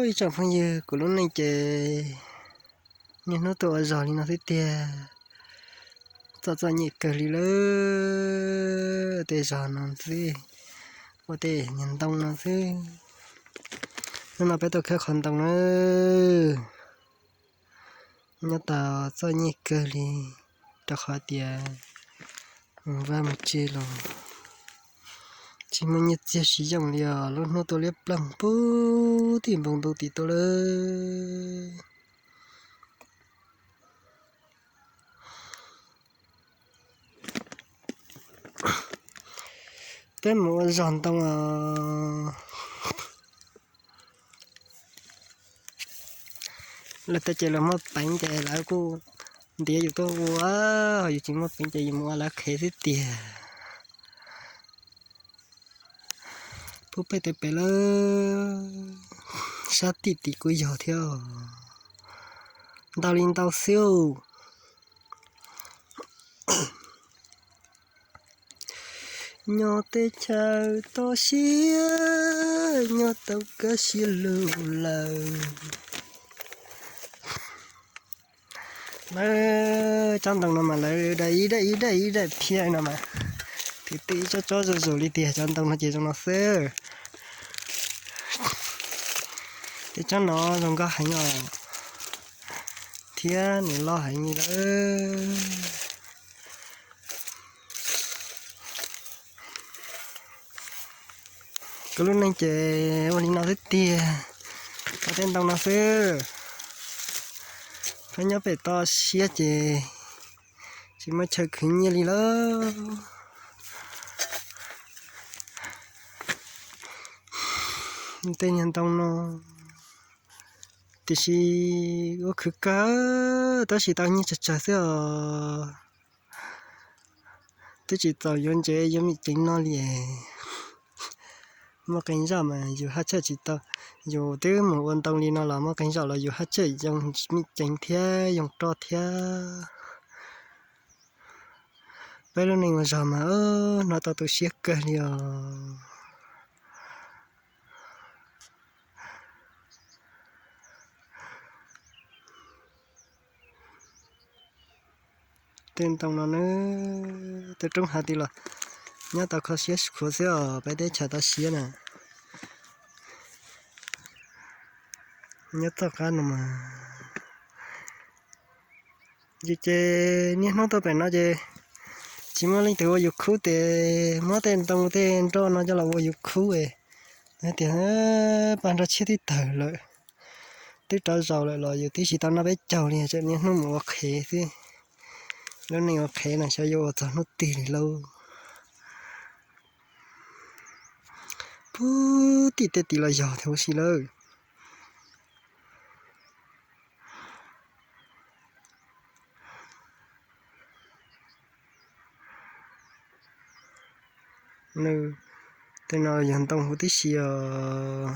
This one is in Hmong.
Ib tsoom phooj ywg, kuv lub neej ces niaj hnub tuaj ua zog li no xwb tiag. Txom txom nyem kawg li lawm, tej zog no xwb, ua tej niag ntoo no xwb. Hnub no peb tuaj khawb qhov ntoo na. Nyob tau txom nyem kawg li, rau qhov tias mus vaj mus tsev los tsis muaj nyiaj txiag siv yooj li os. Lub hnub tuaj liab ploog puag tim npoo ntuj tim tuaj lawm. Peb mus ua zog ntoo os. Lawv tej ces lawv muaj peev ces lawv kuj ntiav yus tuaj ua, ho yus tsis muaj peev ces yus mus ua lawv qhev xwb tiag. Puag pem tej pem lawm, sab tim tim kuj yog thiab. Ntau li ntau xwb. Nyob teb chaws toj siab, nyob tau kaj siab lug lawm. Lawv tsob ntoo no mas lawv daim ib daim ib daim ib daim phiaj no mas, twb twb ib tsob tsob zuj zus li tiag. Cov ntoo no ces zoo no xwb. Tej tsob no zoo nkauj heev os, thiab nws loj heev li lawm. Kuv lub neej ces ua li no xwb tiag, ua tej ntoo no xwb. Peb nyob pem toj siab ces tsis muaj chaw khwv nyiaj li lawm. Tej niag ntoo no tiam sis ua khwv kawg, tab sis tau nyiaj tsawg tsawg xwb os. Twb tsis txaus yuav ntsev yuav me ceev no li. Muaj qee zaum mas yus haj tseem tsis tau, yus twb mus ua ntoo li no los muaj qee zaum los yus haj tseem yoo me ceev thiab yoo roj thiab. Peb lub neej ua zog mas hnov tau tu siab kawg li os. Tej ntoo no na, tej roob hav tid los nyob tau kho siab khuav xwb os, peb teb chaws toj siab na. Nyob txoj qab no mas, yus ces niaj hnub tuaj pem no ces tsis muaj leej twg ua yus khub tes muab tej ntoo tej nroj no coj los ua yus khub es, tias paj nroj tshiab twb tawg lawm, twb rov zaus lawm los yus twb tsis tau noj peb caug li, tseem niaj hnub mus ua qhev xwb. Lub neej ua qhev no xyov yuav ua txog hnub twg li lauj. Puag tim tej tid los yog thiab huv si lawm. Nws, tej no yog ntoo huv tib si os.